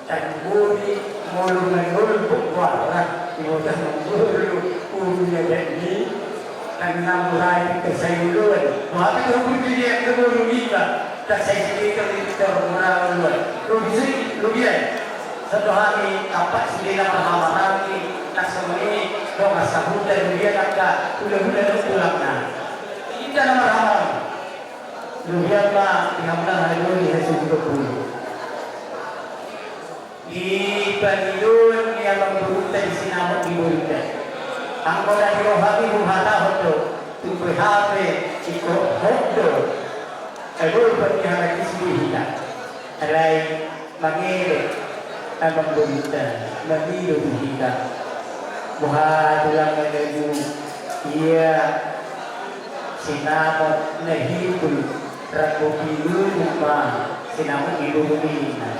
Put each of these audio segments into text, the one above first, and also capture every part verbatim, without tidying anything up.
Tangguri molo mangolbok warna, ibotah manggolo ulu na dani, tanna murai tersayuluan. Wah, itu berpikir yang keburu kita, tak saya cerita di termurah luar. Lu bisa, lu dia. Satu hari, kapak sendiri marhahamaranggi, tak semeni, dongan sahuta, lu dia, kakak, hula-hula, lu tulangna. Kita nama marhahamaranggi. Lubian ma di hamnang hadu di hasuhu dua puluh. Di pangidoan ni amangborunta di sinamot ni borunta. Anggo na di rohami huhatahon do, tung boha pe ingkon hot do. Ai boi pe di halak i sude hita. Alai Mangele, amangborunta, mangido tu hita. Boha tulang na dua puluh, ia sinamot na hibul, rap bopi lulu ma sinamot ni boru ninna.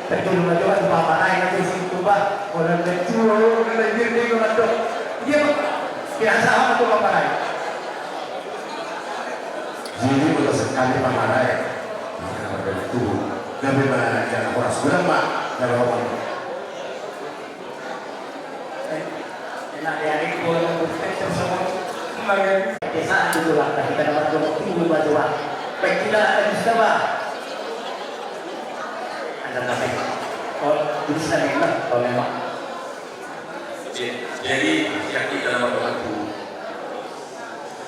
Betul ma jo kan tu paparai na tu situ bah, orang ketua, orang lahir ni orang dok. Ia biasa amat tu paparai. Jadi, betul sekali, Pak Marai. Nah, betul. Gabe mana aja, aku ras bilang, Pak. Gabe apa? Eh, enak ya, ini gua mau bukti terus sama. Kemarin. Desa itu lah, kita nomor dua puluh dua, Pak. Baik, kita akan bisa, Pak. Ada apa? Oh, bisa memang, kalau memang. Jadi, yang kita nomor dua puluh.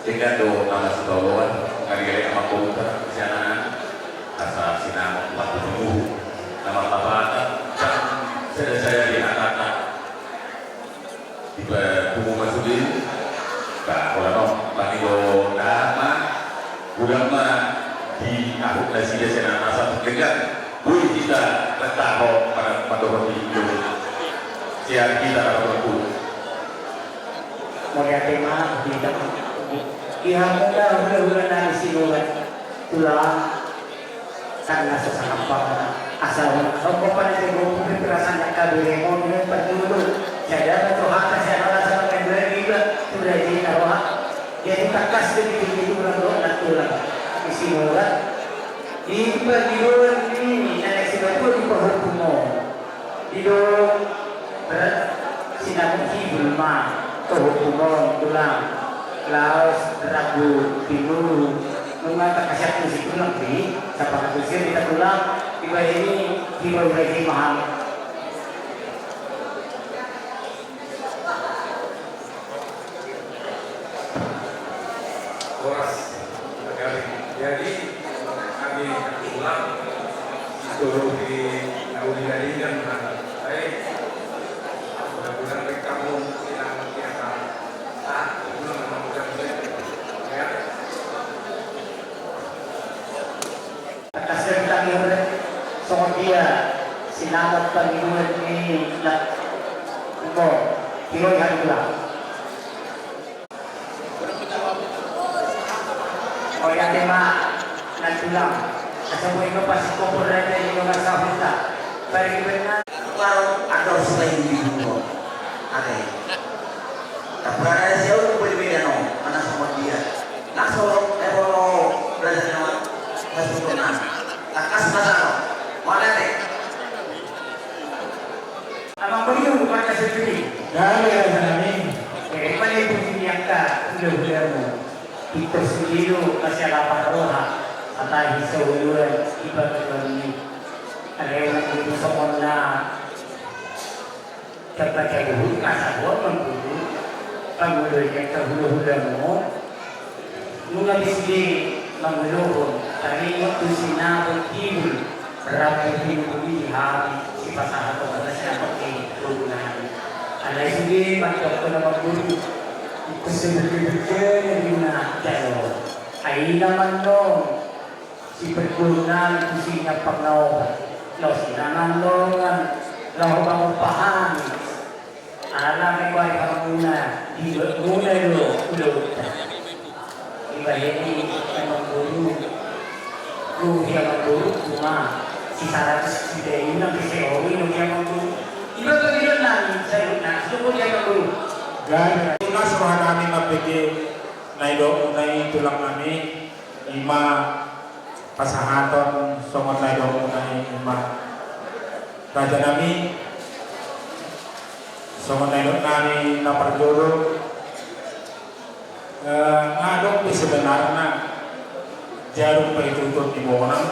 Denggan do na masipaoloan, nga digalek amangborunta sian anakna, asa sinamot tu paduahon na marlapatan, jala sada-sada di hatana. Dipapungu ma sude, ba holan on, pangido na ma, godang ma diahut nasida sian anakna asa denggan. Boi hita bertaho pada, pada hati hidup. Sian hita na berlaku. Mauliate ma di hita. Di hamuna hula-hula nami Sinurat. Tulang. Tanna sasangap pamana. Asa on, on pamana di gopu di perasaan na kabilemon di pertulu. Sada batu hata siapa rasa makan dua riba. Sudah di taruhan. Jadi takas di tulang do na tulang. Di Sinurat. Di pangidoan ni anak si batua di pahompung on. Didok sinamot hibul ma pahompung on tulang. Laos rambu pinuru. Nunga takasiak tu si tulang di sapakat tu si hita tulang. Dibahen i hibul lagi mahal. Horas. Jadi, kami pulang, itu di Nauli Gadingan, baik. Mudah-mudahan mereka pun tidak biasa. Ah, pulang sama mudah-mudahan. Ya. Takkas do hami, songon dia sinamot pangidoan ni na. Engko, tiroi hami tulang. Mauliate ma na tulang. Asa boi ma pasikopo raja di dongan sahuta. Pariban na. Baru ada sudah di dunia. Ada. Tapi ada siapa pun berbeda no. Mana sama dia. Langsung, eh, kalau belajar nama, harus benar. Takkas masalah. Mana deh? Amang beliau bukan kasih pilih. Dari raja nami. Jadi, mana itu di angka, udah-udah mu. Kita sendiri, kasih lapar roha. Kata hisau duluan, ibarat kami. Ada yang mau sokonna. Tapasahat ma sahat mangolu, pangolu ni angka hula-hulamu, nunga disi mangolohon, taringot tu sinamot hibul, rambu pinuru di hami, sipasahathon ma sinamot ni boru nami. Alai sude mandok tu na mangolu, ingkon sebut-sebut jala di na jalo. Ai na mandok. Siperguna tu sinamot na opat. Laos na mandok, laho mangopahami. Ala na kuari hamuna, di muna do, ulo. Dibahen i, amang boru. Rugi amang boru, cuma si saratus juta i nang keseori, rugi amang boru. Iba bagian nami, saya nak, sudah amang boru. Gari tunas roha nami mambege, na i do, na i tulang nami, ima. Pasahaton songon na didok muna i ma. Raja nami, songon na nidok nami na parjolo, eh, nga adong pe sebenarna jarum paitutuhon ni bonang.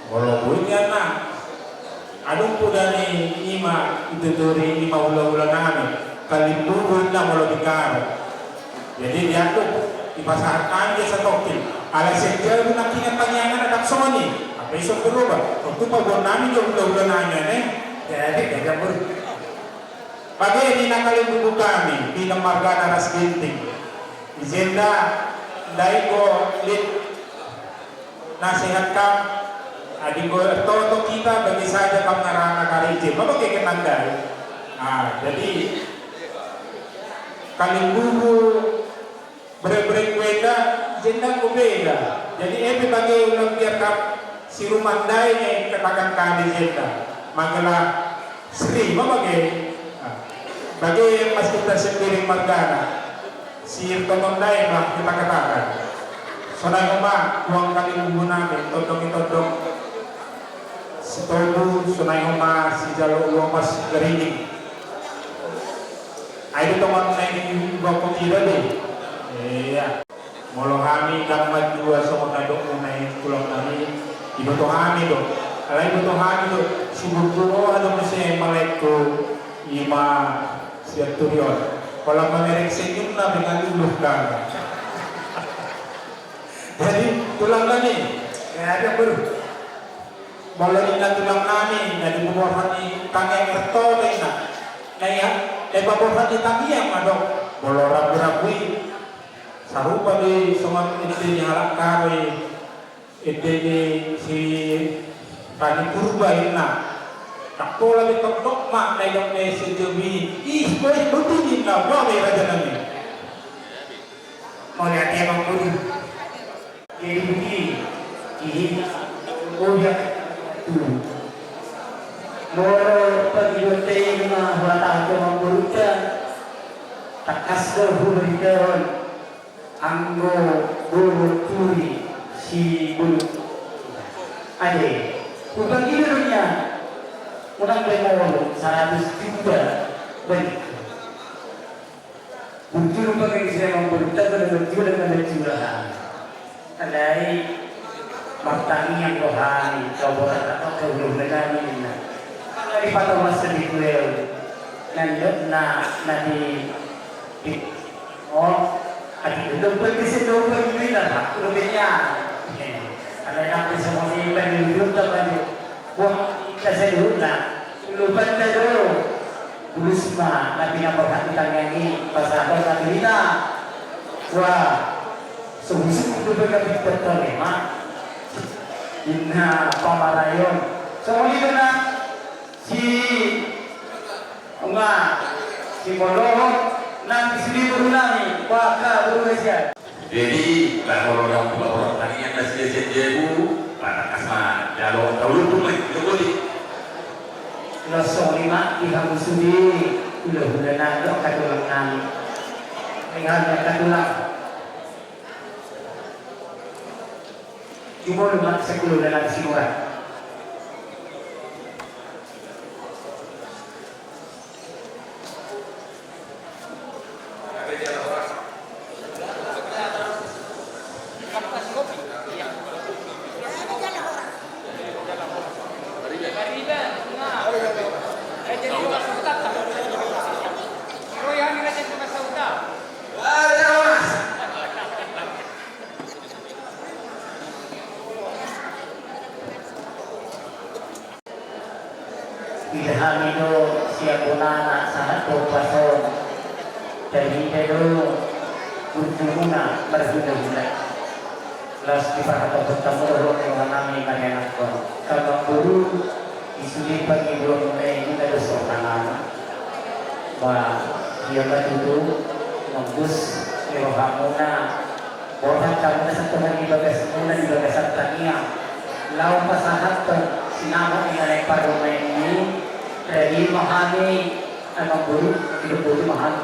Molo boi nian na adong pe dani ima ituturi ima hulahula nami, kalimbubu inna molo di Karo. Jadi diandok, dipasahat nami dia satongkin. Alai sian jabu nangkiningan tangiangan ndang songon i. Apa i so berubah. Tontu paboan nami jo hulahula nami, eh. Jadi, jadi, ber-, bage ni na kalimbubu hami, pinompar margana Ras Ginting. Di jenda, ndai go lit. Nasihat kam, adi go ertoto hita, bagi saja kam ngarana karije, ma bage ke nandai. Ah, jadi kalimbubu, bere-bere kuenda, jenda go beda. Jadi eme bage ulang biar kam si rumah ndai ne katakan kami jenda. Magelang Sri, ma bage. Ah, bage mas kita sendiri margana. Si Tomon Daeng ma kita katakan. Sonai homa uang kalimbubu nami, tondong i tondong Sitobu, sonai homa sijalo uang mas garining. Ai do tongon nai di bakon ida do. Iya. Molo hami ndang mandua songon na dok muna i tulang nami, iboto hami do. Alai iboto hami do. Sibuk do adong muse malekku ima. Sian turion. Pola mamereng senyumna pe ngaluluh kan. Jadi tulang nami, ya ada ber. Molo ninna tulang nami, jadi paborhat ni tangiang ertoto inna. Na ia, eh, paborhat ni tangiang ma dok. Molo rambu-rambu i sarupa do i songon ende ni halak Karo i. Ende ni si Rani Purba inna. Ndang pola be tondok ma na idok ni si Jobi. Ih, boi, boti ninna, boa be raja nami. Mauliate ma guru. Jadi begini, ini, oh ya, tuh. Molo pagi bote ini mah, huatahon tu amangboruta, tangkas do huberitaon. Anggo boru turi si boru. Ade, hupangido do nian. Unang be molo saratus juta. Baik. Burju do pangido si amangboruta, pada burju do, pada jurahan. Alai martangiang do hami, tau borat atau tau hulahula nami ninna. Molo dipatomas di kuel, nandok na, na di, di, oh, adi do dompet di situ, dompet di situ, aku do benya. Alai nang di semua ni, bagi ujung tak bagi. Wah, kita seduhut na. Lupa kita dulu. Bulus ma na pinaborhat ni tangiang i, pasahaton na tu hita. Wah, so husuk tu pe kapintor tole ma. Inna pamaraion. Songon i do na si, nga, si Poloho, nang si Libur nami, waka, berusia. Jadi, laho ro daong tu laporan tani yang nasi dia siap dia bu, patangkas ma, jalo, tau lupa mai, jogoli. Langsung lima, di hamu sudi, hulahula nami, angka tulang nami. Dengan angka tulang. Jumolo ma, sepuluh dalam simuran. Ida hami do sian bonana sahat tu ombas on. Tarida do burjumuna marhulahula. Laos diparhatophon hamu do roha nami marianakhon. Amangboru, di sude pangidoanmuna i, nunga dos rohanami. Ba, ia ma tutu, manggus ni rohamuna. Borhat hamu na santaban di bagasmuna di bagasan tangiang. Laho pasahathon sinamot ni na naeng parumaen i, jadi ma hami, amangboru, hidup boru ma hami.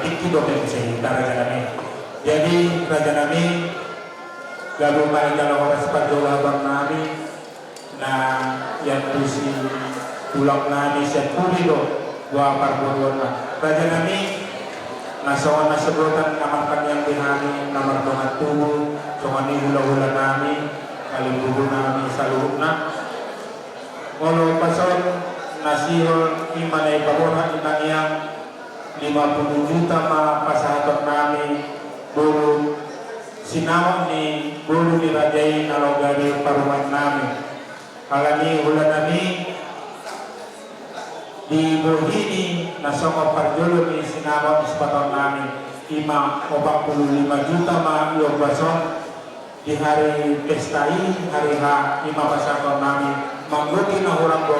Tingki do pe muse hita raja nami. Jadi raja nami, gabe ma jala horas parjolo abang nami. Na iantusi tulang nami sian Puri do boha parboruonna. Raja nami, na songon na sabotan na martangiang di hami na mardongan tubu, songon i hulahula nami, palimbubu nami saluhutna. Molo pasahat na sihol i ma na ipaborhat di tangiang, lima pulu juta ma pasahaton nami boru sinamot ni boru ni raja i na laho gabe parumaen nami. Alani i hula nami, di bohini na songon parjolo ni sinamot ni sipasahaton nami, i ma opat pulu lima juta ma i ombas on. Di hari pesta i, hari H, i ma pasahaton nami, manggohi na hurang do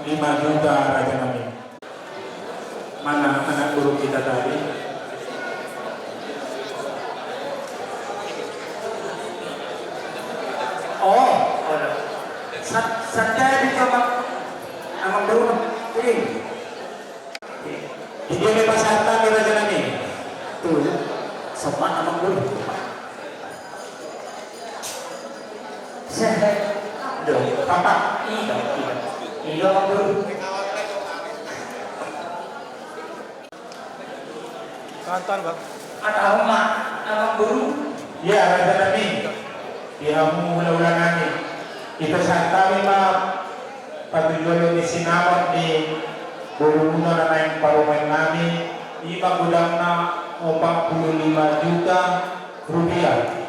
lima juta, raja nami. Mana anak boru kita tadi? Oh, ada. Sat-, santai di kamar. Anak boru ini. Di dia bebas harta ni raja nami. Tuh, sama anak boru. Sehat. Aduh, apa? Iya, iya. Iya, Bang Guru. Kantor, Bang. Ada apa, Bang Guru? Ya, raja nami. Di hamu hulahula nami. Kita santabi ma patujolo ni sinamot ni boru muna na naeng parumaen nami, i ma godangna opat pulu lima juta rupiah.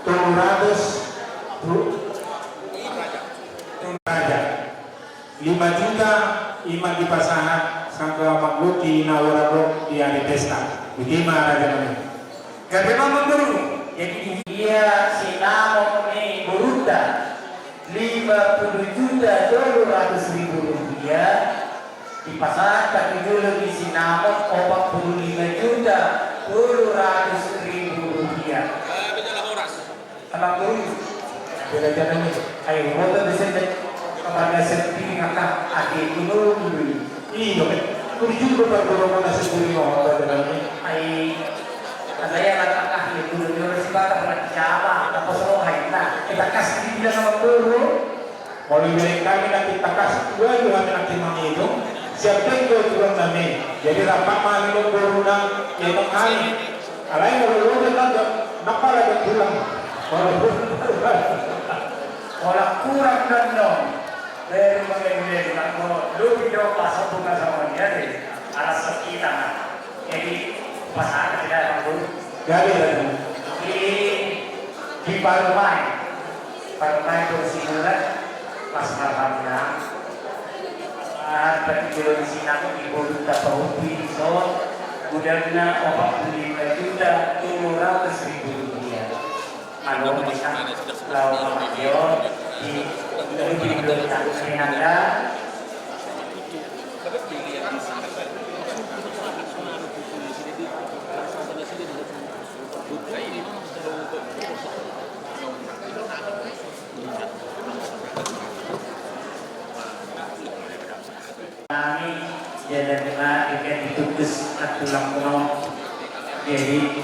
Tolu ratus ru-, tolu ratus. Lima juta i ma dipasahat sangka manggohi na hurang do di ari pesta. Botima raja nami. Gabe ma, Bang Guru. Jadi di dia sinamot ni borunta lima puluh juta tolu ratus ribu rupiah, dipasahat patujolo ni sinamot opat puluh lima juta tolu ratus ribu rupiah. Anak boru. Beda jana ni. Ayo, motor di sini. Kepada sendiri ngakak, adik gunung dulu. Iya, kan? Kurjun berdorongan nasib diri mau, raja nami. Ai, ada yang ngakak, adik gunung dulu, si Batak, anak siapa? Apa suruh, hai, nah, kita kasih dia sama guru. Molo dibereng hami na kita kasih dua, dua hami na kita mangido. Siap denggo tulang nami. Jadi rap ma hami dohot boruna, ya, bang hami. Alai molo loja na, na pala da tulang. Molo kurang, kurang dan no. Baru mengenai nak mau lebih jauh pasal bukan sama dia deh. Alas kita, nah. Jadi, pasahat tidak, Bang Guru. Jadi, di, di parumaen. Parumaen Boru Sinurat, Mas Marhamna. Pasahat patujolo ni sinamot ni borunta pahopi dison, godangna opat puluh lima juta tolu ratus ribu rupiah. Anu, bisa lawan Mas Dio, di, di, di, di, di, Nami, jalan ma, ikan ditutus, atulang no. Jadi,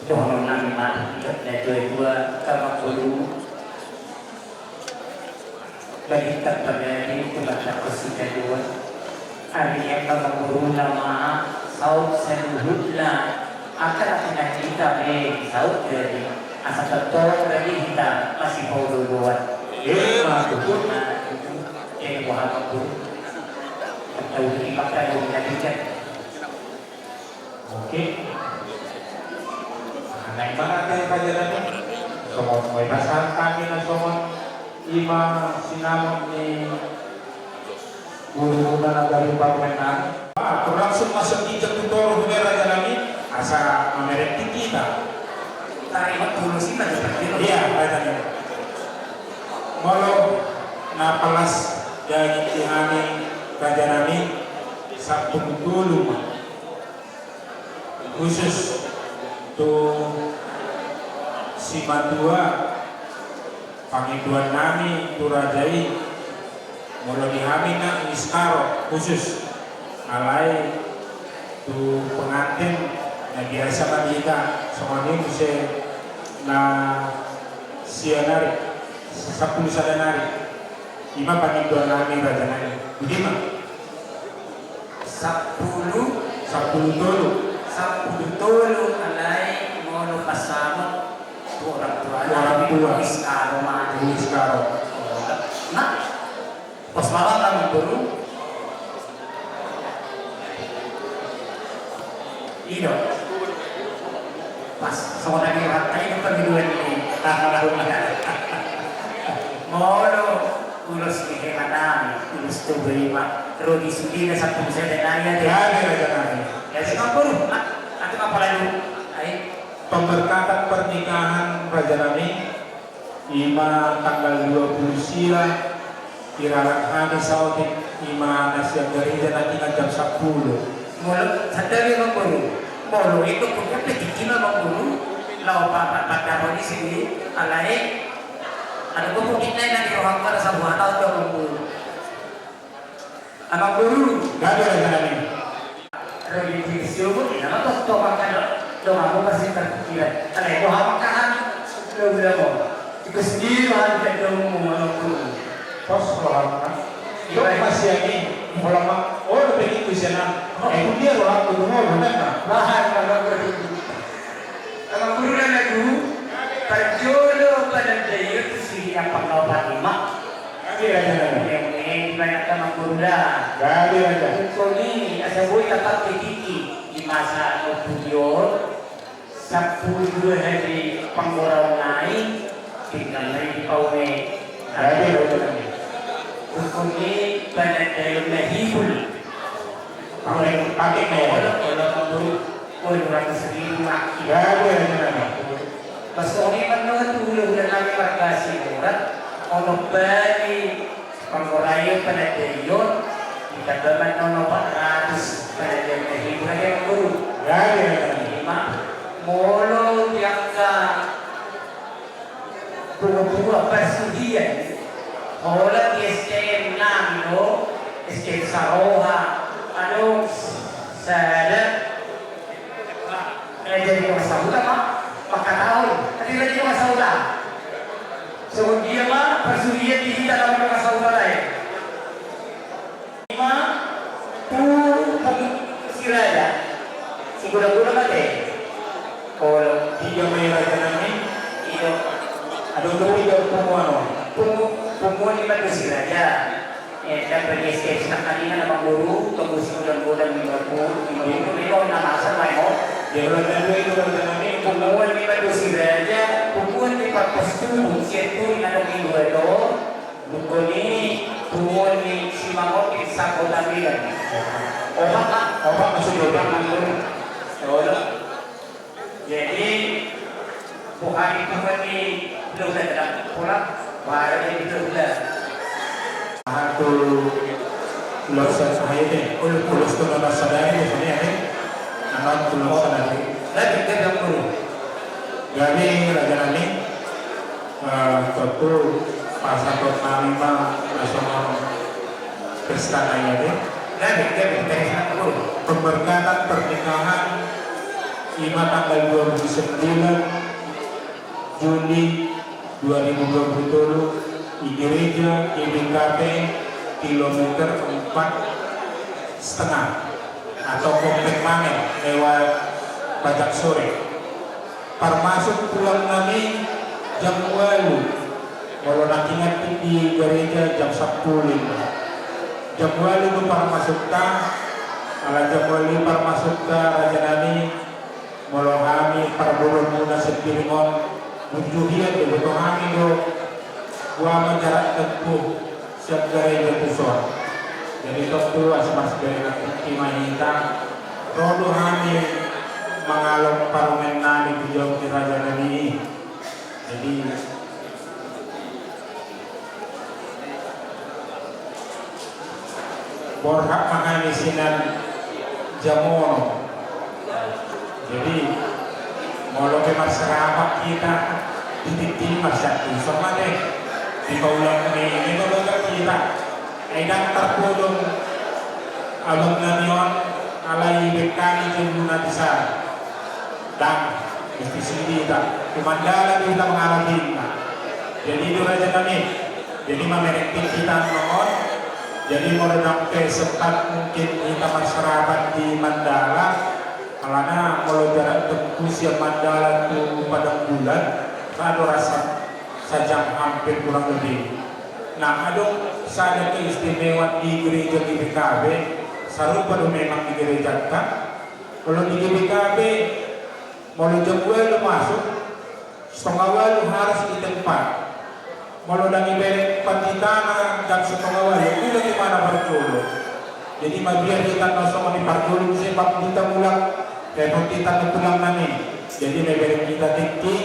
dohonon nami ma, ikan na dua-dua, kamar guru. Balintang pangadi, tumatangkos sitadoan. Ari enda manguruna ma, saut saluhutna, angka na pinangido be, saut jadi, asa tongtong jadi hita, masipaolo-oloan. Ima tutu na, jadi boha manguru. Tahu di mata yang menjadikan. Oke. Nah, ima na tahe pajalan i. Songon, oi, pasahat hami na songon i ma sinamot ni boru muna na gabe parumaen nami. Ah, langsung masuk ginjang tu toru, hube raja nami, asa mamereng tingki hita. Tarima dulu sih, raja nami. Iya, raja nami. Molo na palas daging di hami, raja nami, sampulu tolu ma. Khusus tu simatua, pangindoan nami tu raja i, molo di hami na iskaro khusus, alai tu pengantin na biasa ma di hita, songon i muse na Sia nari, sampulu sada nari. Ima pangindoan nami raja nami. Budi ma? Sampulu. Sampulu tolu. Sampulu tolu, alai molo pasamot tu orang tua. Tu orang tua. Iskaro ma. Iskaro. Nah. Pos ma bang, Amangboru. I do. Pas songon na niranta i do pangidoan ni. Molo ulos ni hela nami, ulos Toba i ma ro di sudena sampulu sada nari ate. Gabe raja nami. Jadi, Amangboru, a-, ate ma pala dulu. Ai. Pemberkatan pernikahan raja nami. Ima tanggal dua pulu sia, iralang hami saotik, ima na sian gareja na tinggal jam sampulu. Molo, sandali Amangboru. Molo itu punya petikin Amangboru. Lao pa, pa, pa, daro di sini, alai. Ada gua mungkin naik nanti rohang pada sabuah tahun Amangboru. Amangboru. Gabe raja nami. Ro di sini, ina ma tontu makan do. Donganmu pasti terpikiran. Alai, dohot hami kan. Ulang-ulang. Iko sendiri hami kan domu, Amangboru. Pos roham kan. Yo, masih ini. Molo ma, oh, lebih itu sana. Eh, dia roham tu, oh, benar. Bahan, Amangboru. Amangboru na naeng hu, parjolo panandaion tu sirina pangaopan i ma. Gabe raja nami. Yang main banyak Amangboru da. Gabe raja. Untuk ni, asa boi tapakai tiki di masa na umpulion, sampulu dua hali panggoraon nai, tinggal nai di paune. Gabe raja nami. Untuk ni panandaion na hibul. Pakai, pakai kau. Olo, olo, Amangboru. Olo, ratus ribu maki. Gabe, gabe, gabe. Pas songon i ma nunga tu hula-hula nami marga Sihombing, onom bali panggoraon panandaion, ditamba ma nang opat ratus panandaion na hibul, Amangboru. Gabe, gabe. Ima, molo di angka pungu-pungu parsuhian, holan di S T M nami do, S T M Saroha, adong sada, eh, jadi nunga sahuta ma, mangkatahon, tadi jadi nunga sahuta. Songon dia ma parsuhian di hita na nunga sahuta lae. Ima, tu, tu, si raja. Si goda-goda mate. Olo. Tiga ma i raja nami. Iyo. Adong do tiga punguan on. Pungu, punguan ima do si raja. Eh, dapat di S T M Sitangkaningan Amangboru, tonggo si goda-goda ima do, ima do, ima do, na masa ma i, o. Dia berada dua itu raja nami. Punguan ima do si raja, punguan ni parpos tubu, sian turi na dong i dua do. Dungkon i, punguan ni si Mangotin sakola Medan. Opat, Pak. Opat maksudnya. Opat, Pak. Olo. Jadi, bukan punguan ni Lola dalam pulang, baru jadi Lola. Aha tu ulos sadari, ulos tu na sadari, biasanya, ya, kan? Anon tu ulos sadari. Gabe, gabe, Amangboru. Gabe, raja nami. Eh, tontu pasahaton nami ma na songon pesta na i ate. Gabe, gabe, gabe, Amangboru. Pemberkatan pernikahan ima tanggal dua puluh sembilan Juli dua ribu dua puluh tolu di gereja G B K P kilometer empat setengah atau Komplek Mangen lewat Bajak Sore. Parmasuk pulang nami jam ualu. Molo na tinggal di gareja jam sampulu. Jam ualu do parmasukta, ala jam ualu parmasukta raja nami, molo hami parboruonmuna Sempiring on, unju hian do boto hami do, boha ma jarak tempuh. Sian gareja tuson. Jadi tontu asa marsigareja tingki ma hita. Ro do hami mangalap parumaen nami tu jabu ni raja nami i. Jadi borhat ma hami sian jam onom. Jadi molo pe marsarapat hita, di tingki ma sian tuson ma ate. Di paulak ni, ni ma bangga hita. Ai ndang tarpodom abang nami on, alai baen hami jolma na bisa. Ndang, mesti sendiri hita. Cuma dalan hita mangalap hita. Jadi, i do raja nami. Jadi, mamereng tingki tangan on. Jadi, molo ndang pe sempat mungkin hita marsarapan di Mandala, alana molo jarak tempuh sian Mandala tu Padang Bulan, kan do rasa sajam hampir kurang lebih. Nah, adong sada keistimewaan di gereja G B K B, sarupa do memang di gerejanta. Molo di G B K B, molo jam ualu masuk, setengah ualu harus di tempat. Molo ndang dibereng panditana jam setengah ualu, olo hita parjolo. Jadi mabiar hita na songon i parjolo, muse pandita mulak, repot hita na tulang nami. Jadi mabiar hita tingki,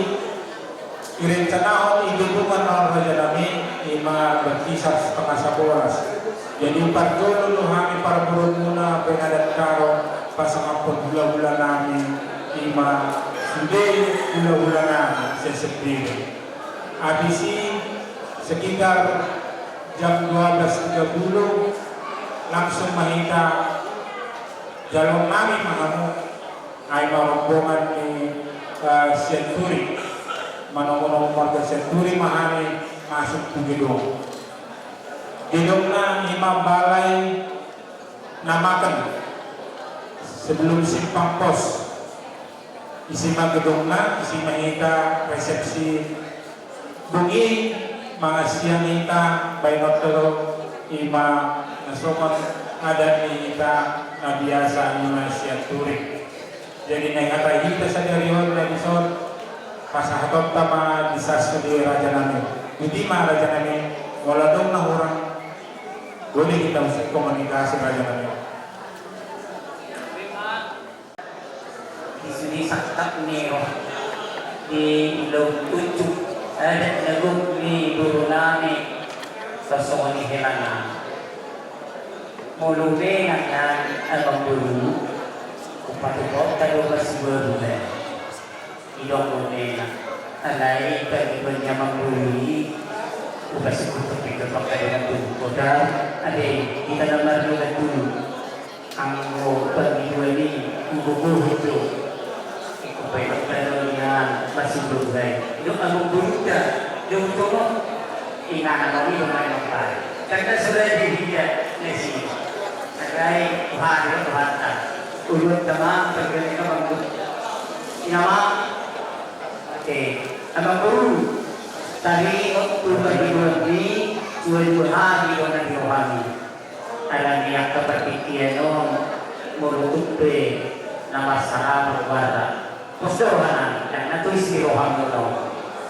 direncanahon di gedung on raja nami, ima berkisar setengah sabolas. Jadi parjolo do hami parboruonmuna Penadan Karo pasangaphon hulahula nami, ima sude hulahula nami sesendiri. Habis i sekitar jam dua belas tiga puluh langsung ma hita jalo nami ma hamu. Ai ma rombongan ni, eh, Sianturi. Manomu-nomu marga Sianturi ma hami masuk tu gedung. Gedungna ima balai Namaken sebelum simpang pos. Isi ma gedungna, isi ma hita resepsi. Dung i mangan siang hita baenon do ima na songon adat ni hita na biasa ima Sianturi. Jadi na ingkon hita sadari on na dison pasahatonta ma di sasude raja nami. Jadi ma raja nami, molo adong na hurang, boleh hita usik komunikasi raja nami. Di sude sangkap ni roha di ulaon unjuk adat na gok ni boru nami, songon i hela nami. Molo memang nang amang boru, hupasahat do masiboru nai. Idok do memang. Alai bagi bagi amang boru i, hupasahat do pinggan pangkalingan tu kota. Ade, hita na marlungan dulu. Anggo pangidoan i hugogohon do. Ingkon pe dok danon nian masiboru nai. Didok amang borunta do hutomo. Inganan on i do main on pai. Karna sudah di hita nasi. Sagai Tuhan do Tuhanta. Uluan tama pangidoan i amang boru. Inama. Oke. Amang boru. Taringot tu pangidoan i, dua-dua hali do na di rohami. Alani angka partingkian on, molo tung pe na marsarapan goarna, pos do rohanami, ndang na tois di rohami on.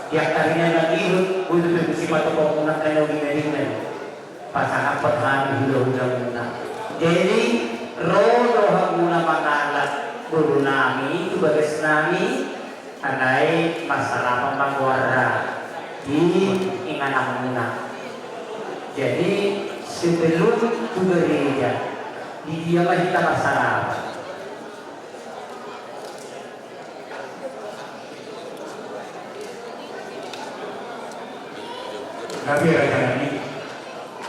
Di angka ari na mangihut, boi dope muse patopaonmuna angka na uli na denggan. Pasangaphon hami hulahulamuna. Jadi, ro do hamuna mangalap boru nami tu bagas nami, alai marsarapan ma goarna di ingananmuna. Jadi sebelum tu gareja, di dia ma hita marsarapan. Gabe raja nami,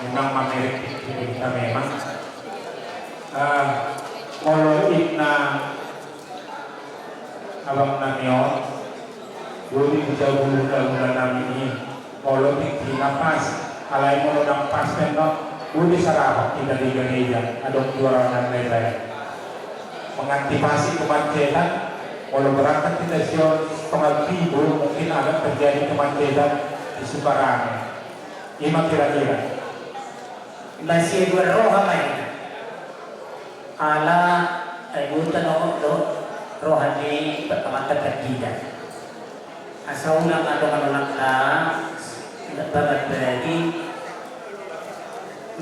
memang mamereng hita memang. Eh, molo inna abang nami on, boi dijou hulahula nami i, molo tingkina pas, alai molo ndang pas pe on, boi sarapan hita di gareja, adong juara nang lain-lain. Mengantisipasi kemacetan, molo berangkat hita sian setengah tiga, mungkin agak terjadi kemacetan di Sukarangi. Ima kira-kira. Masih dua roha main. Ala, ai buta no do, roha ni pertama terketiga. Asa unang adong manolak ta, babat bagi,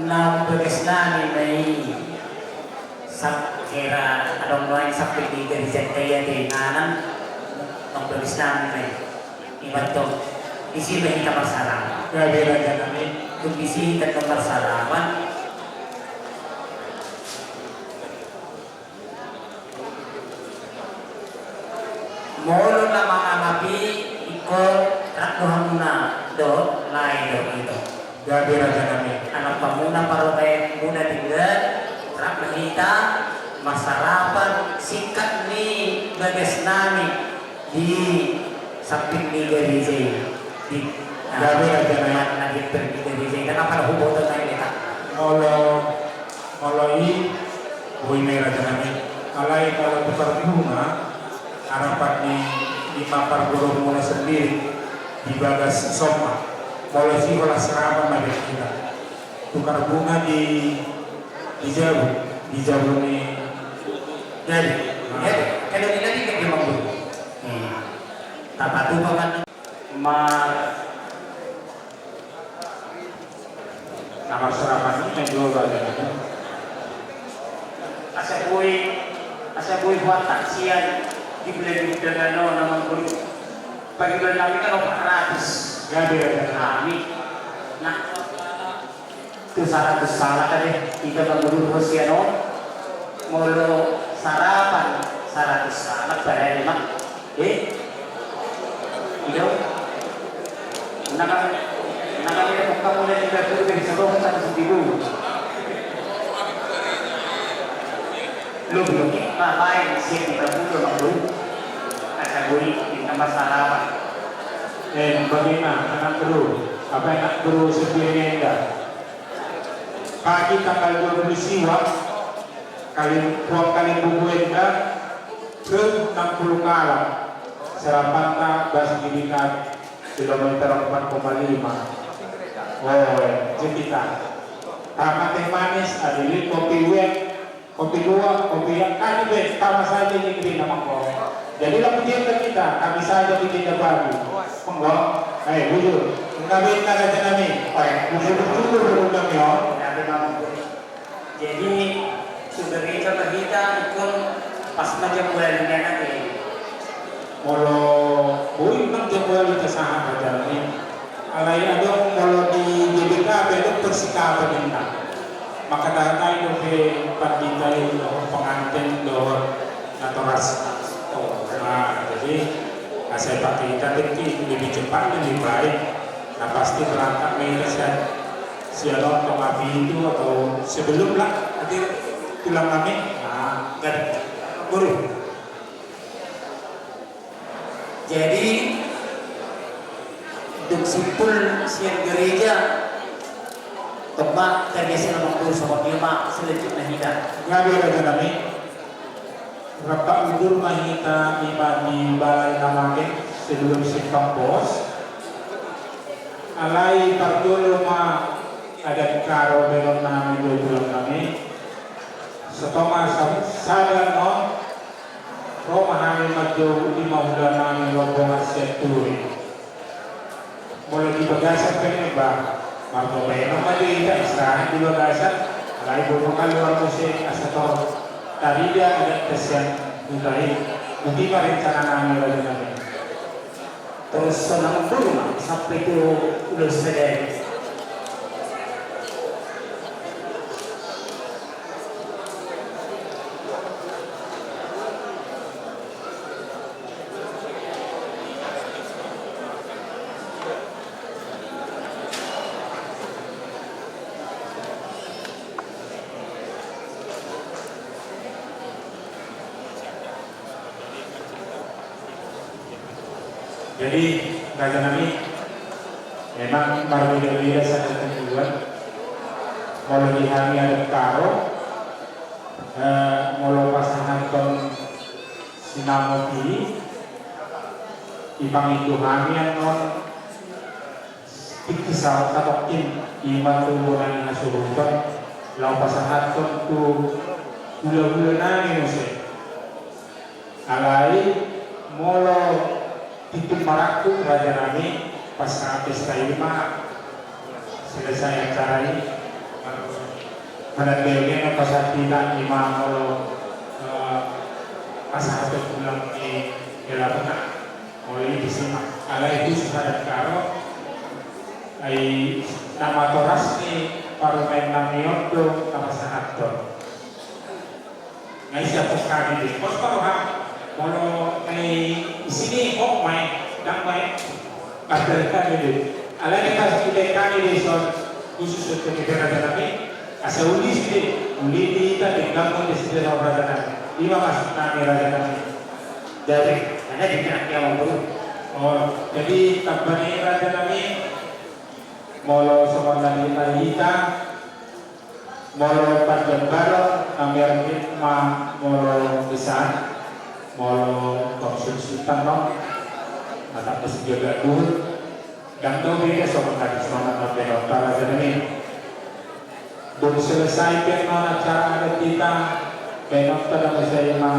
na bagas nami ma i, sap hera, adong nuaeng samping ni gareja ta i ate inganan, na bagas nami ma i. Ibato, disi ma hita marsarapan. Gabe raja nami. Dung disi hita marsarapan. Molo na mangalap i ingkon rap do hamuna dohot lae do ito. Gabe raja nami. Alap hamuna parrohaanmuna denggan, rap ma hita marsarapan singkat ni bagas nami di samping ni gareja i. Di Gabe raja nami. Na di pergi dari saya dan apa na huboto na ini tak? Molo, molo i, boi ma i raja nami. Alai molo tukar bunga, harapan ni lima parguru muna sendiri di bagas somba. Molo si holan sarapan ma di kita. Tukar bunga di, di jabu, di jabu ni. Jadi, jadi, kalau ini lagi kan dia mampu. Hmm. Tapatupa kan. Mar. Na marsarapan i na jolo aja. Asa boi, asa boi buat taksian di bulan Juli dano na mangguru. Pagi bulan kami kan empat ratus. Gabe raja nami. Nah. Tu saratus halak ate, hita mangguru sian on, molo sarapan saratus halak pada lima. Eh? Ido? Naka, naka, naka, naka, mulai tiga puluh dari Solo, satu seribu. Lo belum, eh, lain, siap tiga puluh, Bang Bro. Kata gue, ditambah sarapan. Eh, bagaimana, anak bro? Apa anak bro sendiri enggak? Pagi tanggal dua puluh siwa, Kalim-, Puang Kalimbubu enda, ke enam puluh kalak, serapanta bas gigitan kilometer empat koma lima. Oh, jadi kita. Tama teh manis, adili kopi uek, kopi luwak, kopi yang tadi be, tama saja di negeri nama kau. Jadi lah pujian ke kita, kami saja di kita baru. Monggo, eh, bujur. Enggak beda raja nami. Oh ya, bujur, bujur, bujur, bujur, bujur. Jadi, sudah gereja ma hita ingkon pas ma jam ualu nian ate. Molo boi ma jam ualu tasahat raja nami. Alai adong molo di G B K pe adong persikapan inna. Maka tahatai dope pandita i dohot pengantin dohot natoras. Oh, nah, jadi asa pake hita tingki lebih cepat lebih baik. Nah, pasti berangkat ma hita sian Sian on tonga pitu atau sebelum lah, nanti tulang nami. Nah, kan. Guru. Jadi, untuk simpul sian gereja, tempat kerja sian Bang Guru sama dia, Mak, selanjutnya hita. Gabe raja nami. Rap udur ma hita ima di balai na magek sebelum simpang pos. Alai parjolo ma adat karo baenon nami dohot tulang nami. Satonga sa-, sada on, ro ma hami manjou lima hula nami rombongan sian Turi. Molo di bagasan pe, bah, marga baenon ma di hita, istirahat di bagasan, alai boi ma kaluar muse asa tor tarida adat sian huta i. Boti ma rencana nami, raja nami. Terus sonang dulu ma sampai tu ulos sadari. Jadi, raja nami, memang marbeda-beda sada tujuan. Molo di hami adat karo, eh, molo pasahathon sinamot i, dipangido hami annon tingki sahat satongkin, ima tu bona ni hasuhuton, laho pasahathon tu hula-hula nami muse. Alai, molo tintin marangkup raja nami, pas pesta ima, selesai acara i, manandaon ia na pasahat hita ima molo, eh, pasahaton tulang ni hela bona. Molo i disi ma, alai khusus adat karo, ai na matoras ni parumaen nami on do na pasahathon. Nga i sian hami be. Pos ma roham. Molo na i sini ho ma i, dang ma i. Parjolo hami be. Alai na pas tu hami be son khusus untuk di raja nami. Asa uli sude, uli di hita denggan ma di sude raja nami. Ima maksud nami raja nami. Jadi, hanya di hami, Amang Guru. Oh, jadi tamba ni raja nami. Molo songon na di hita, molo parjambaron na mermit ma molo besan, molo konsumsi tano, mata besi jaga duhut, dang do beda songon na di songon na benon para jadani. Dung selesai pe non acara adat hita, pe non tadang sai ma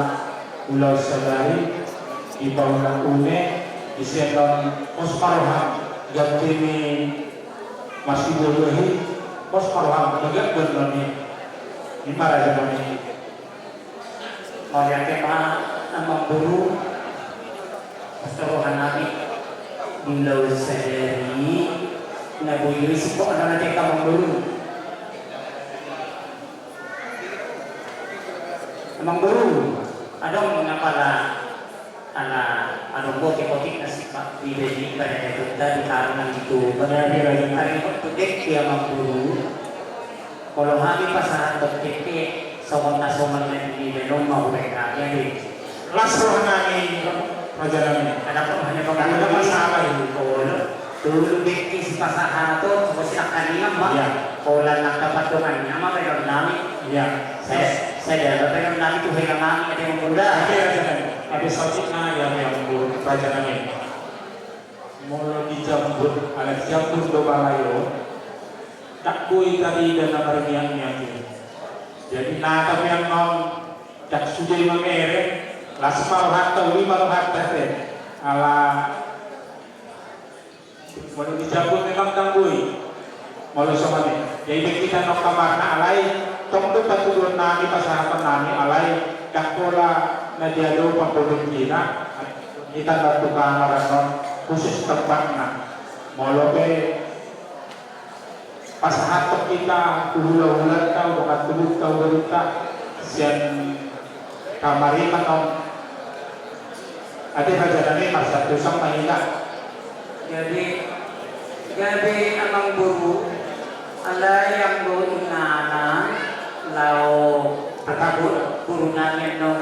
ulaon sadari, dipaulak une, di sian on pos ma roham, ganti ni masibodo i, pos ma roham, bagak benon i, i ma raja nami. Mauliate ma amang boru, pos roha nami, di ulaon sadari, na boi do i singkop na nate amang boru. Amang boru, adong na pala ala adong botik-botik na singkop di beli pada dapot tadi karena itu. Pada di lagi. Tadi waktu dek dia amang boru. Molo hami pasahat dohot dek dia songon na songon na di beli belum mau mereka jadi. Las roha nami raja nami. Ada pun hanya pengaruh masalah itu. Tolu bek sipasahaton, songon sinangkaningan ma. Iya. Pola nangkapan dongan ni ama baenon nami. Iya. Sai, sai da baenon nami tu hela nami ate manggoda. Oke, raja nami. Ate sautna ya, ya, raja nami. Molo dijambut, ala dijambut do balayo. Dang boi tarida na marmiak-miak i. Jadi na tapian non, dang sude mamere, las ma rohanta, uli ma rohanta te. Ala Molo dijambut memang dang boi. Molo songon i. Jadi hita nongka marna alai tong do patuduhon nami pasahaton nami alai dang pola na dia do pamboto hita. Hita na tukang marna on khusus tempatna. Molo pe pasahathon hita tu hula-hulanta, dongan tubu, tu borunta sian kamariman on. Ate raja nami, marsantusan ma hita. Jadi gabe amang boru, alai anggo inganan laho angka boru nami annon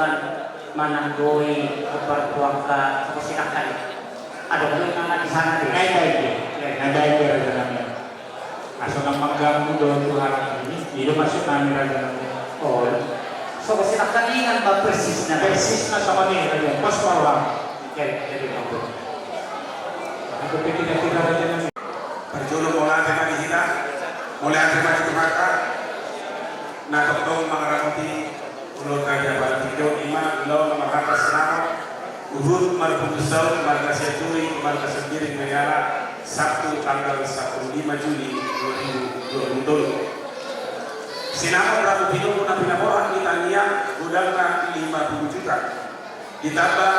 mananggoi partuangka, songon sinangkaningan. Adong do inganan di sana di. Nai baik, nai baik raja nami. Asa na mangganggu do tu halak i, i do maksud nami raja nami. Oh. Songon sinangkaningan ma persisna. Persisna songon i raja. Pos ma roham. Jadi, jadi mampu. Aku pikir kira raja nami. Parjolo mauliate ma di hita. Mauliate ma di Tuhanta. Na tongtong mangaramoti ulaonta di apala pindo, ima ulaon na marhata sinamot huhut marpungu saut marga Sianturi marga Sembiring Maiala, Sabtu tanggal sepuluh lima Juli dua ribu dua puluh tolu. Sinamot rambu pinomu na pinaborhat ni tangiang godangna lima puluh juta. Ditamba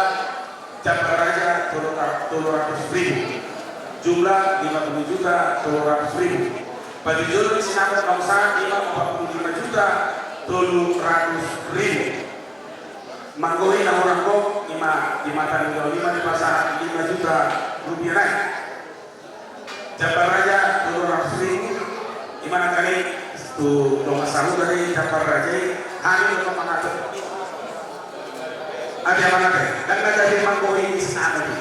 jambar raja tolu, tolu ratus ribu. Jumlah lima puluh juta tolu ratus ribu. Patujolo ni sinamot naung sahat ima opat puluh lima juta tolu ratus ribu. Manggohi na hurang gok ima di mata ni ulaon ima dipasahat lima juta rupiah nai. Jambar raja tolu ratus ribu. Ima nangkaning tu dongan sahuta i jambar raja i, hami do mangatur. Ate amang ate, dang na gabe manggohi i sinamot i.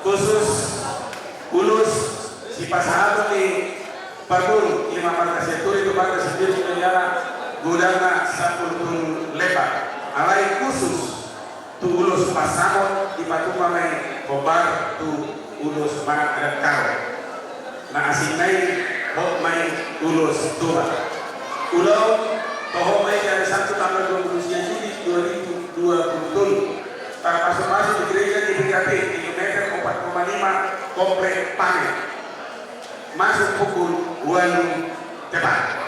Khusus ulos sipasahaton ni parboru ima marga Sianturi tu marga Sembiring Maiala, godangna sampulu tolu lembar. Alai khusus tu ulos pansamot dipatupa ma i hombar tu ulos manang adat Karo. Na asing nai hot ma i ulos Toba. Ulaon toho ma i di ari Sabtu tanggal dua puluh sia Juli dua ribu dua puluh tolu. Tarpasupasu di gereja G B K P kilometer opat koma lima Komplek Pane. Masuk pukul ualu tepat.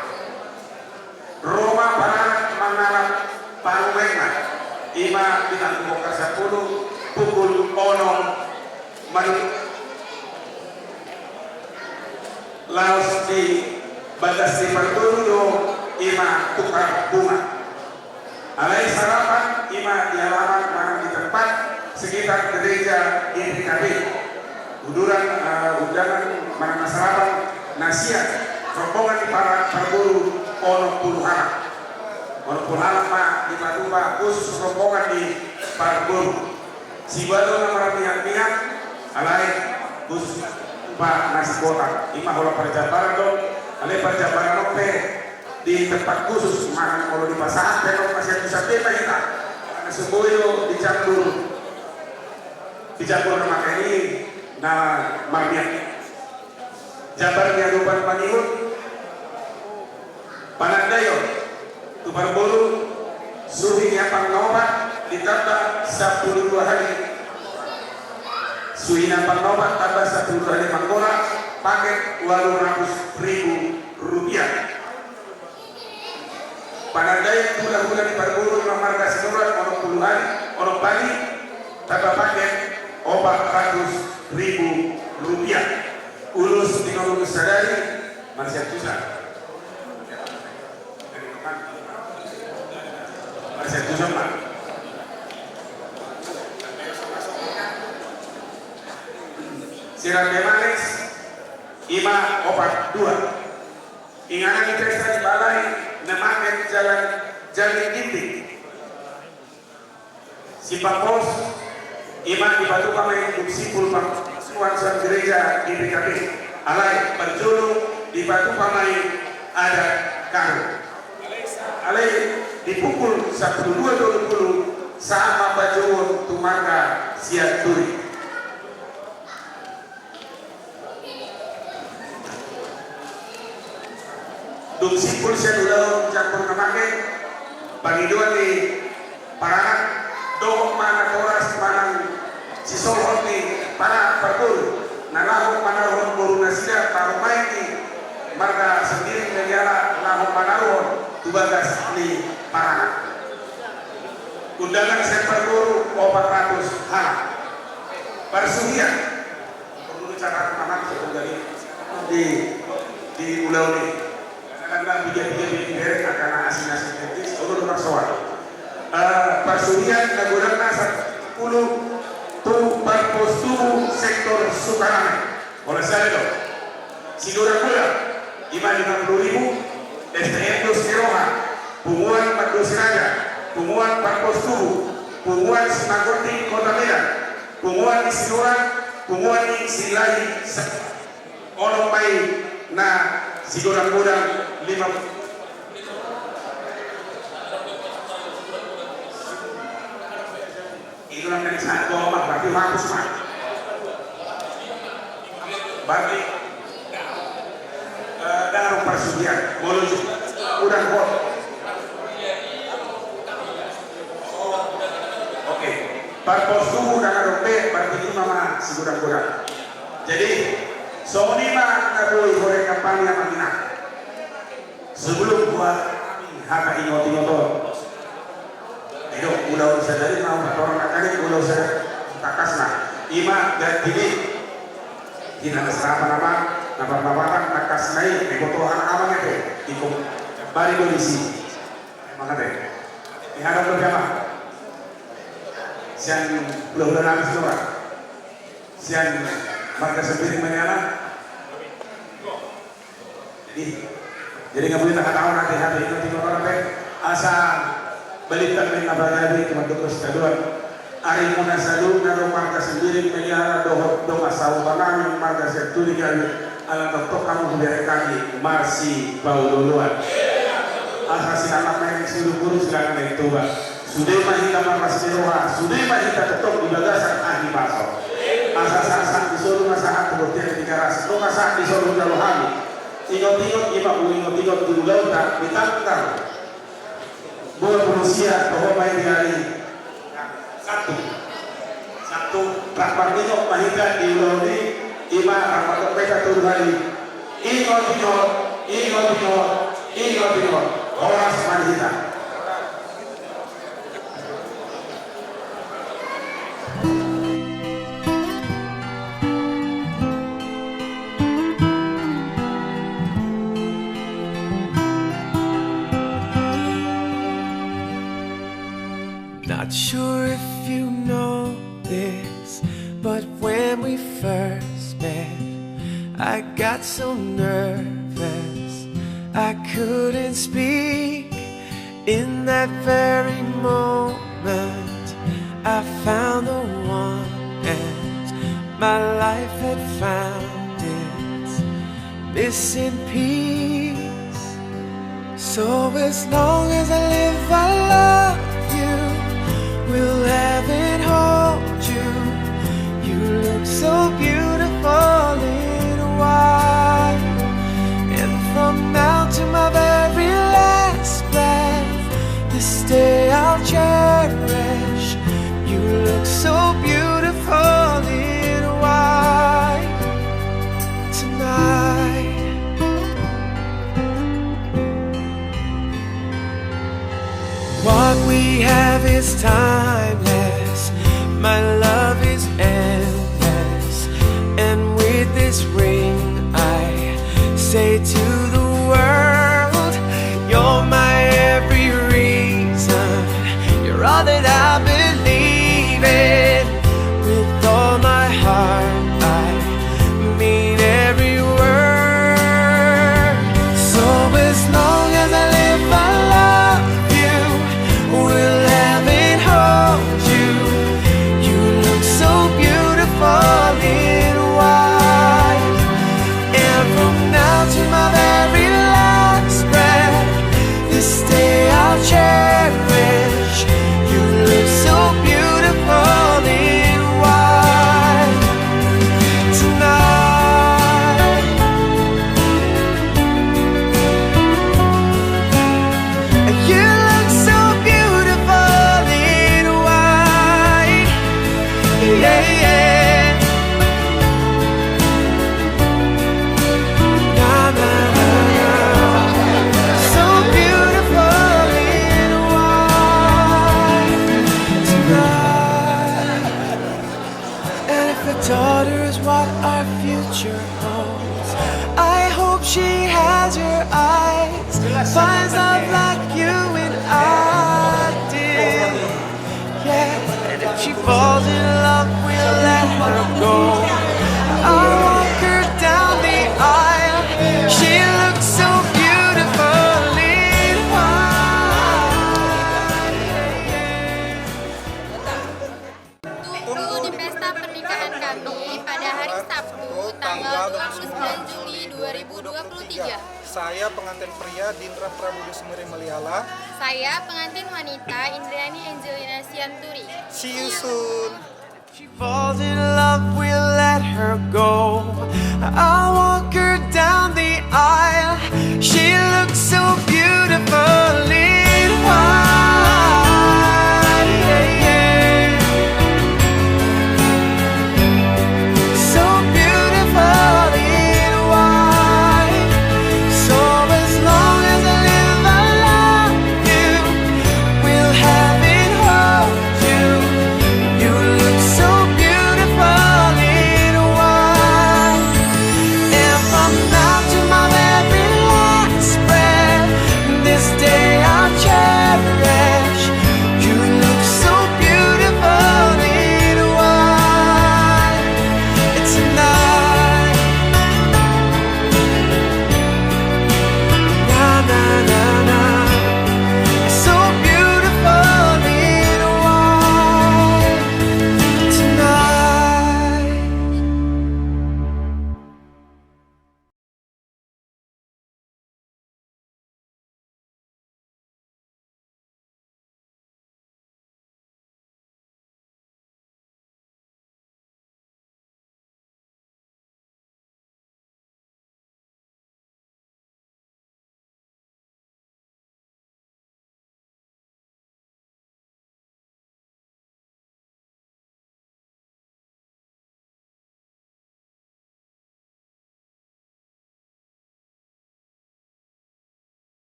Ro ma paranak mangalap parumaenna, ima di Tangku Bongkar sampulu pukul onom manuk. Laos di bagas ni parboru do ima tukar bunga. Alai sarapan ima di halaman manang di tempat sekitar gereja G B K P. Uduran, eh, undangan manang na sarapan na sian rombongan ni para parboru onom pulu halak. Onom pulu halak ma dipatupa khusus rombongan ni parboru. Sibalu na marmiak-miak, alai khusus Pak nasi kotak, ima holan parjambaran do, alai parjambaran on pe di tempat khusus, manang molo dipasahat pe on masih bisa pe ma hita. Karena semua itu dicampur, dicampur nama ini, na marmiak. Jambar ni adopan mangihut. Panandaion tu parboru, suhi ni ampang na opat ditamba sampulu dua hali. Suhi ni ampang na opat tamba sampulu dua hali manggora, paket ualu ratus ribu rupiah. Panandaion tu hulahula ni parboru, ima marga Sinurat, onom pulu hali, onom hali, tamba paket opat ratus ribu rupiah. Ulos di nomor sadari, marsiantusan. Marsiantusan ma. Siran ni Manis, ima opat dua. Inganan ni pesta di balai, na mangke jalan, jalan ginting. Simpang pos, ima dipatupa ma i dung simpul pangasuhan sian gereja G P K P. Alai parjolo dipatupa ma i adat Karo. Alai di pukul sampulu dua tolu pulu sahat ma pajouon tu marga Sianturi. Dung simpul sian ulaon campur na mangke, pangidoan ni paranak dohot ma natoras manang sisolhot ni paranak parboru na laho manaruhon boru nasida, parumaen ni marga Sembiring Meliala laho manaruhon tu bagas ni paranak. Undangan sian parboru opat ratus halak. Parsuhian. Perlu cara nama di, di ulaon i. Karena kan biga-biga di berek akan asing-asing etis, perlu nomor soal. Eh, parsuhian na godangna sampulu tu parpos tubu sektor Sukarame. Holan sada do. Sigodang-godang, ima lima pulu ribu, S T M Dos Ni Roha, punguan Marga Siraja, punguan Parpos Tubu, punguan Simanggorting Kota Medan, punguan ni Sinurat, punguan ni Silahi, sa-, onom ma i na sigodang-godang lima pulu. Itu namanya sangat gomar, berarti bagus, Pak. Berarti, eh, dalam persugihan, molo ju-, udah hot. Oke. Parpos tubu udah ngadok be, berarti ima ma sigodang-godang. Jadi, songon i ma na boi hore kampanye amang inang. Sebelum buat hata ingot-ingot on. Ayo, ulaon sadari ma patorang na kali, ulaon sadari tangkasna. Ima ganti ni. Di na serapan nama, na parlapatan tangkasna i, diboto anak amang ete. Iko bari do disi. Amang ete. Di hadap do jama. Sian hulahula nami Sinurat. Sian marga Sembiring Meliala. Jadi, jadi nga boi tahatahon ate-ate, ingot-ingot on ate, asa balintang ni na bagabe tu mandok sitadoan. Arimuna saluhutna do marga Sembiring Meliala dohot dongan sahuta nami marga Sianturi gabe, ala tongtong hamu hubereng hami marsipaolo-oloan. Asa sinamot na i siurup-urup, sinamot na i Toba. Sude ma hita marlas ni roha, sude ma hita tongtong di bagasan hahipason. Asa sahat-sahat ni solu ma sahat tu bontean di Tigaras, nunga sahat ni solu jalo hami. Ingot-ingot, ima huingot-ingot di ulaonta di tanggal dua puluh sia, toho ma i di ari Sabtu. Sabtu, rap marningot ma hita di ulaon i, ima rap marningot ma hita tolu hali. Ingot-ingot, ingot-ingot, ingot-ingot. Horas ma di hita. Not sure if you know this, but when we first met, I got so nervous I couldn't speak. In that very moment, I found the one, and my life had found This in peace. So as long as I live, I love you. Will heaven hold you? You look so beautiful in white. And from now to my very last breath, this day I'll cherish. You look so beautiful in white tonight. What we have is timeless. My love is endless. And with this ring, I say to the world, you're my every reason. You're all that I believe in. With all my heart, I mean every word. So as long as I live, I love you. Will heaven hold you? You look so beautiful in white. And from now to my very last breath, this day I'll cherish. You look so beautiful in white tonight. You look so beautiful in white. Yeah, yeah. Na, na, na, na. So beautiful in white tonight. And if a daughter is what our future holds, I hope she has your eyes, finds love like you and I did. Yeah, if she falls in love, we'll let her go. I'll walk her down the aisle. She looks so beautiful in white. Tunggu di pesta pernikahan kami pada hari Sabtu, tanggal dua puluh sembilan Juli dua ribu dua puluh tiga. Saya pengantin pria, Dindra Prabu Dusmiri Meliala. Saya pengantin wanita, Indriani Angelina Sianturi. See you soon. She falls in love, we'll let her go. I